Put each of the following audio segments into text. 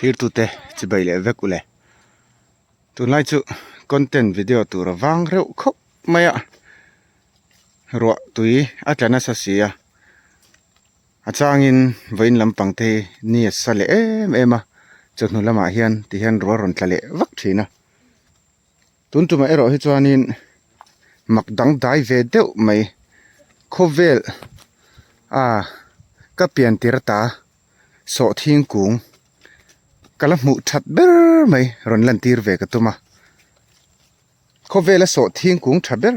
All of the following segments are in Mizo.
Thirtute chibai leh vek ule. Tunlai chu content video tur a vang reuh khawp mai a, ruah tui a tla nasa si a, a changin vawiin lampang te hi ni a sa leh em em a, chawhnu lamah hian tihian ruah a rawn tla leh vak thin a. Tun tumah erawh hi chuanin mak dangdai ve deuh mai khawvel a ka pian tir ata sawhthing kung ka la hmuh that ber mai rawn lan tir ve ka tum a khawvela sawhthing kung tha ber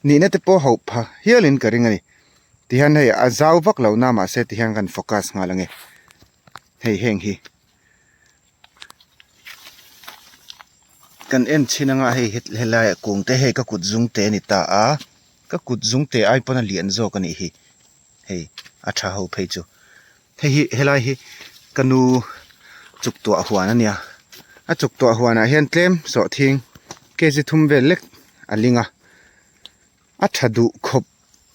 nihna te pawh hauh pha hialin ka ring a ni tihian hei a zau vak lo na mahse tihian kan focus nghal ange hei heng hi. Kan en chhin anga hei helaiah kung te hei ka kut zung te a ni ta a ka kut zung te ai pawn a lian zawk a nih hi hei a tha ho phei chu hei hi helai hi ka nu chuk tuah huan a nia a chuk tuah huanah hian tlem sawhthing kg thum vel lek a ling a a tha duh khawp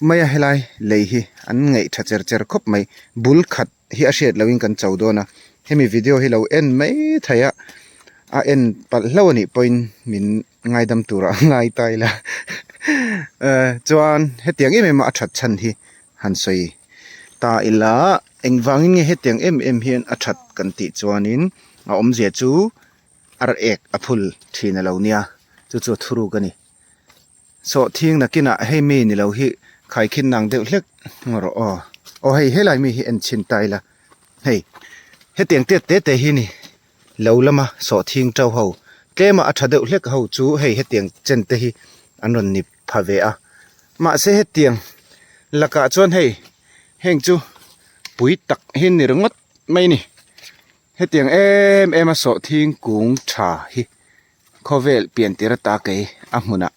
mai a helai lei hi an ngaih tha cher cher khawp mai bul khat hi a hriat lohin kan cho dawn a hemi video hi lo en mai thei a a en palh hlauh anih pawhin min ngaidam turah a ngai ta ila eh chuan hetiang em em a a that chhan hi han sawi ta ila engvangin nge hetiang em em hian a that kan tih chuanin a awmzia chu ar ek a phul thin a lo nia chu chu a thuruk a ni. Sawhthing nakinah hei mi ni lo hi khaikhin nang deuh hlek ngaw rawh aw. Aw hei helai mi hi en chhin ta ila hei hetiang tiat te te hi ni lo lama sawhthing to ho tlema a tha deuh hlek ho chu hei hetiang chen te hi an rawn ni pha ve a mahse hetiang lakah chuan hei heng chu pui tak hi ni ringawt mai a ni hetiang em em a sawhthing kung tha hi. Khawvel pian tir ata kei a hmunah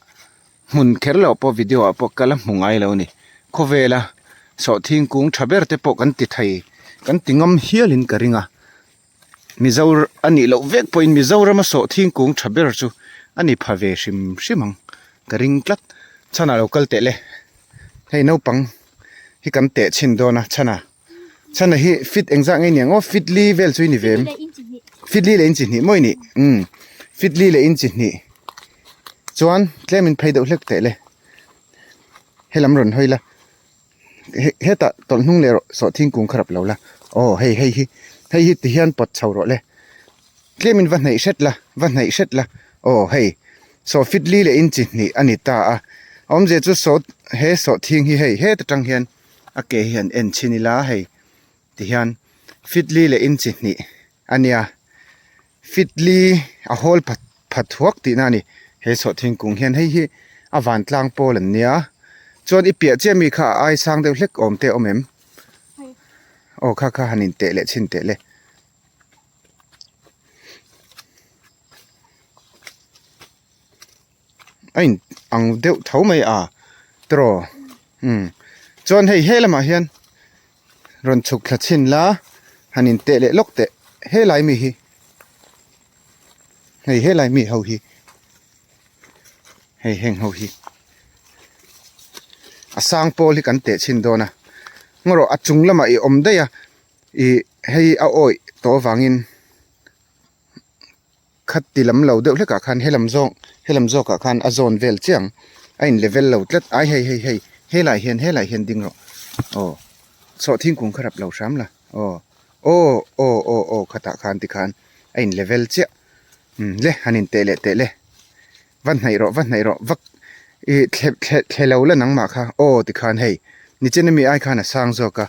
hmun kher loh pawh video ah pawh ka la hmu ngai lo a ni. Khawvela sawhthing kung tha ber te pawh kan ti thei kan ti ngam hialin ka ring a. Mizo a nih loh vek pawhin Mizorama sawhthing kung tha ber chu a ni pha ve hrim hrim ang ka ring tlat. Chhanah lo kal teh le hei naupang hi kan teh chhin dawn a chhanah. Chhana hi fit engzah nge ni ang aw fit li vel chu i ni ve em fit li leh inchi hnih maw i nih umm fit li leh inchi hnih chuan tlem in phei deuh hlek teh le helam rawn hawi la hetah tawlh hnung leh rawh sawh thingkung kha rap lo la aw hei hei hi hei hi ti hian pawt chho rawh le tlem in va hnaih hret la va hnaih hret la aw hei saw fit li leh inchi hnih a ni ta a awmzia chu saw he sawhthing hi hei heta tang hian. A ke hi han en chhin ila hei tihian fit li leh inchi hnih a nia fit li a hawl phat phat thuak tihna a ni he sawh thingkung hian hei hi a vantlang pawl an nia chuan i piah chiah mi kha a ai sang deuh hlek awm te a awm em aw kha kha han inteh leh chhin teh le. A in ang deuh tho mai a tiraw umm chuan hei he lamah hian rawn chhuk thla chhin la han in teh leh lawk teh helai mi hi hei helai mi ho hi hei heng ho hi a sang pawl hi kan teh chhin dawn a ngaw rawh a chung lamah i awm daih a ih hei a awih tawh avangin. Khat ti lam lo deuh hlekah khan helam zawng helam zawkah khan a zawn vel chiah ang a in level lo tlat ai hei hei hei helai hian helai hian ding rawh aw chawh thingkung kha rap lo hram la aw aw aw aw aw khatah khan tikhan a in level chiah umm le han in teh leh teh le va hnaih rawh va hnaih rawh vak ih thle thle thle lo la nangmah kha aw tikhan hei nichin ami ai khan a sang zawk a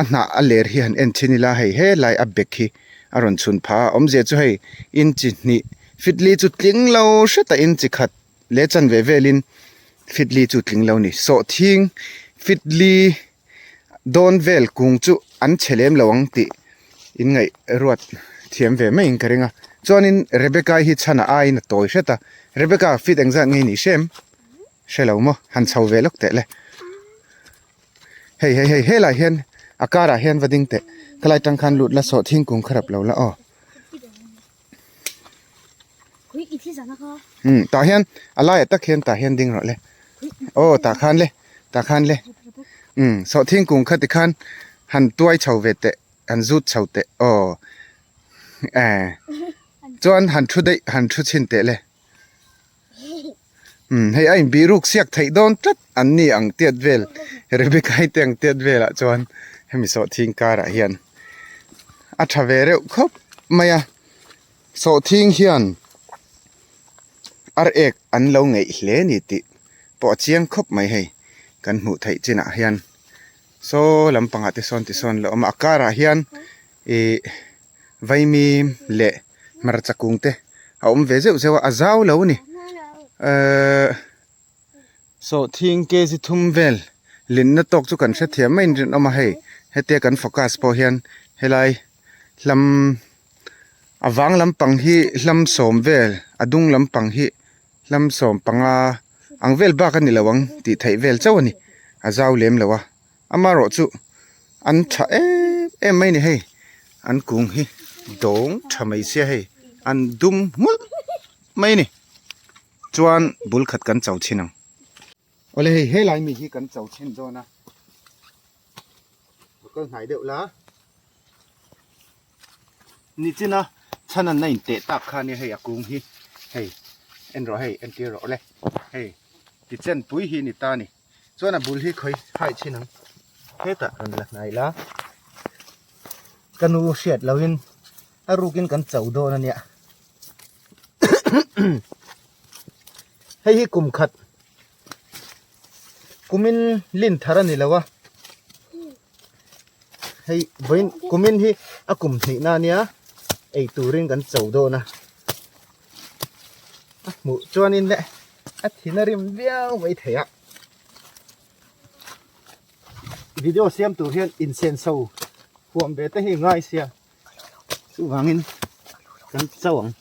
a hnah a ler hi han en thin ila hei helai a bag hi a rawn chhun phah a awmzia chu hei inchi hnih fit li chu tling lo hret a inchi khat leh chanve velin fit li chu tling lo a ni sawhthing fit li dawn vel kung chu an chhe lem lo ang tih in ngaih ruat thiam ve maiin ka ring a chuanin Rebecca hi chhan a aiin a tawi hret a Rebecca fit engzat nge ni hrem hre lo maw han chho ve lawk teh le. Hei hei hei helai hian a karah hian va ding teh khalai tang khan lut la sawh thingkung kha rap lo la aw umm tah hian a laiah tak hian tah hian ding rawh le aw tah khan le tah khan le umm sawh thingkung kha tikhan han tuai chho ve teh han zut chho teh aw. Eh chuan han thu daih han thu chhin teh le. Umm hei a inbih ruk siak theih dawn tlat an ni ang tiat vel Rebecca i te ang tiat velah chuan hemi sawhthing karah hian a tha ve reuh khawp mai a sawhthing hian ar ek an lo ngeih hle ni tih pawh a chiang khawp mai hei kan hmuh theih chinah hian saw lampangah te sawn tisawn la awm a a karah hian ih vaimim leh hmarcha kung te a awm ve zeuh zeuh a a zau lo a ni ehh sawhthing kg thum vel linna tawk chu kan hrethiam mai in rinawm a hei hetia kan focus pawh hian helai hlam a vang lampang hi hlam sawm vel a dung lampang hi hlam sawm panga ang vel bak a ni lo ang tih theih vel chauh a ni a zau lem lo a amaherawh chu an tha em em mai a ni hei an kung hi dawng tha mai sia hei an dum nghulh mai a ni chuan bul khat kan cho chhin ang awle hei helai mi hi kan cho chhin dawn a lo kal hnai deuh la nichin a chhan an a inteh tak kha ania hei a kung hi hei en rawh hei entir rawh le hei tichen pui hi a ni ta a ni. Chuan a bul hi khawi hai chhin ang hetah rawn la hnai la ka nu hriat loh in a ruk in kan cho dawn a nia hei hi kum khat kumin lin thar a ni lo a hei vawiin kumin hi a kum hnih na ania ei turin kan cho dawn a a hmuh chuanin le a thin a rim viau mai thei a video siam tur hian insenso huam ve te hi ngai sia chuvangin kan cho ang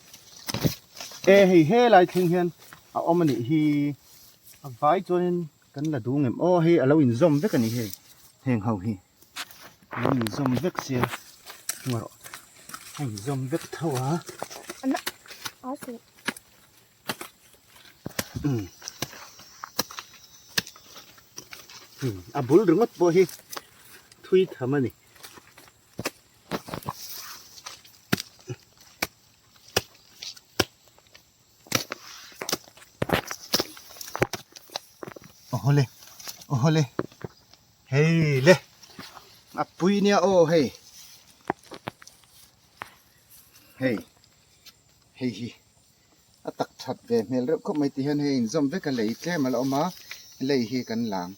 e hei helai thleng hian a awm a nih hi a vai chuanin kan la duh ngem aw hei a lo inzawm vek a ni hei heng ho hi a lo inzawm vek sia ngaw rawh a inzawm vek tho a. A bul ringawt pawh hi thui tham a ni. Awhawle awhawle hei le a pui nia aw hei hei hei hi. A tak that ve hmel reuh khawp mai tih hian hei inzawm vek a lei tlem a la awm a lei hi kan lang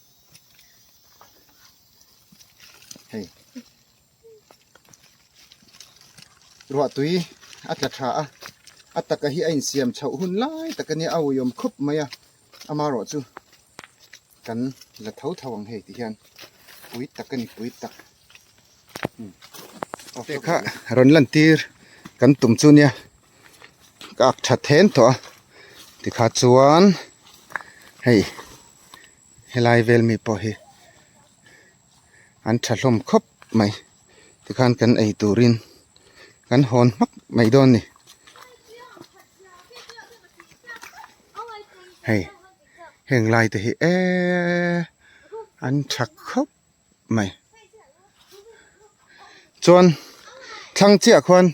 hei ruah tui a tla tha a a taka hi a insiam chhoh hun lai tak a nia a uiawm khawp mai a amaherawh chu kan la tho tho ang hei ti hian pui tak a ni pui tak. Te kha rawn lan tir kan tum chu nia ka ak tha then tawh a tikha chuan hei helai vel mi pawh hi an tha hlawm khawp mai tikhan kan ei turin kan hawn hmak mai dawn a ni hei heng lai te hi eee an tha khawp mai chuan thlang chiah khuan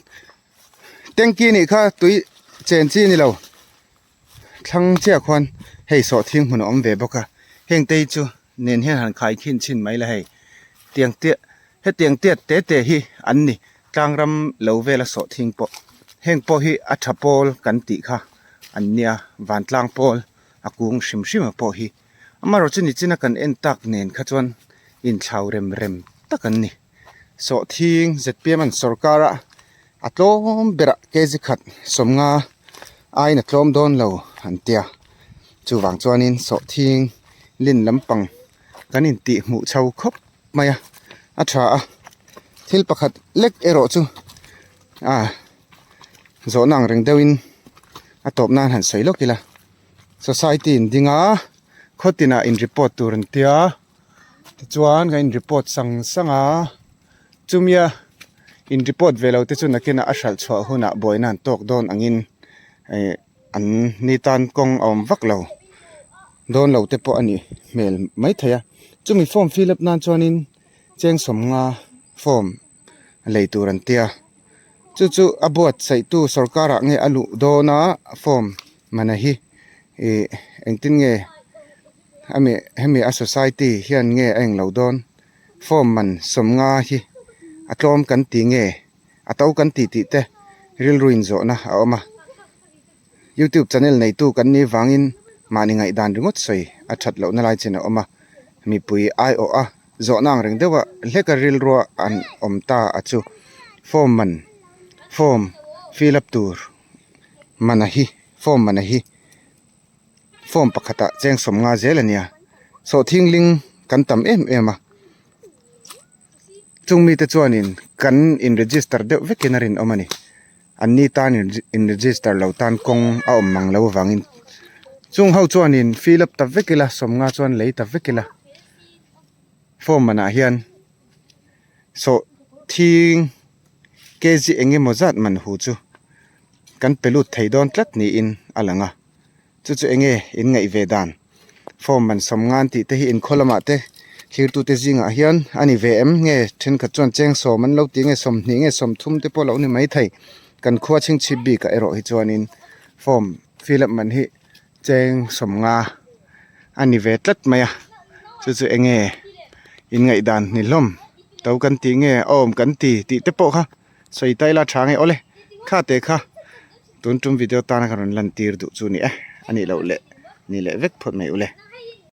tanky nih kha tui chen chi a ni lo thlang chiah khuan hei sawhthing hmun a awm ve bawk a heng te hi chu nen hian han khai khin chhin mai la hei tiang tiah hetiang tiat te te hi an ni tlang ram lo vela sawhthing pawh heng pawh hi a tha pawl kan tih kha an nia vantlang pawl a kung hrim hrim a pawh hi. Amaherawh chu nichina kan en tak nen kha chuan inthlau rem rem tak an ni. Sawhthing zpm an sawrkar a, a tlawm berah kg khat sawmnga aiin a tlawm dawn lo an tia. Chuvang chuanin sawhthing lin lampang kan intih hmuh chho khawp mai a, a tha a. Thil pakhat lek erawh chu ah zawhna ang reng deuhin a tawp nan han sawi lawk ila. Society in ding a khaw tinah in report tur an tia tichuan kan in report sang sang a chumia in report ve lo te chu nakinah a hralh chhuah hunah buaina an tawk dawn angin eh an ni tan kawng a awm vak lo dawn lo te pawh a nih hmel maithei a chumi form fill up nan chuanin cheng sawmnga form lei tur an tia. Chu chu a buatsaihtu sorkarah nge a luh dawn a form mana hi ih engtin nge ami hemi a society hian nge a englo dawn form man sawmnga hi a tlawm kan ti nge a to kan ti tih te rilru in zawhna a awm a youtube channel neitu kan nih vangin mahni ngaihdan ringawt sawi a that lohna lai chin a awm a mipui aiawh a. Zawhna ang reng deuha hleka rilrua an awm ta a chu form man form fill up tur man a hi form man a hi form pakhatah cheng sawmnga zel a nia sawhthing ling kan tam em em a chung mite chuanin kan in register deuh vekin a rinawm a ni an ni tan in register lo tan kawng a awm mang lo avangin chung ho chuanin fill up ta vek ila sawmnga chuan lei ta vek ila. Form manah hian sawh thing kg eng emaw zat man hu chu kan pe lut thei dawn tlat niin a lang a chu chu eng nge in ngaih ve dan form man sawm ngan tih te hi inkhaw lamah te thirtute zingah hian a ni ve em nge thenkhat chuan cheng sawm an lo ti nge sawmhnih nge sawmthum te pawh a lo ni maithei kan khua chhingchhip bikah erawh hi chuanin form fill up man hi. Cheng sawmnga a ni ve tlat mai a chu chu eng nge in ngaihdan ni hlawm to kan tih nge a awm kan ti tih te pawh kha sawi ta ila tha nge awle kha te kha tun tum video tana ka rawn lan tir duh chu a ni e a nih loh leh ni leh vek phawt mai ule.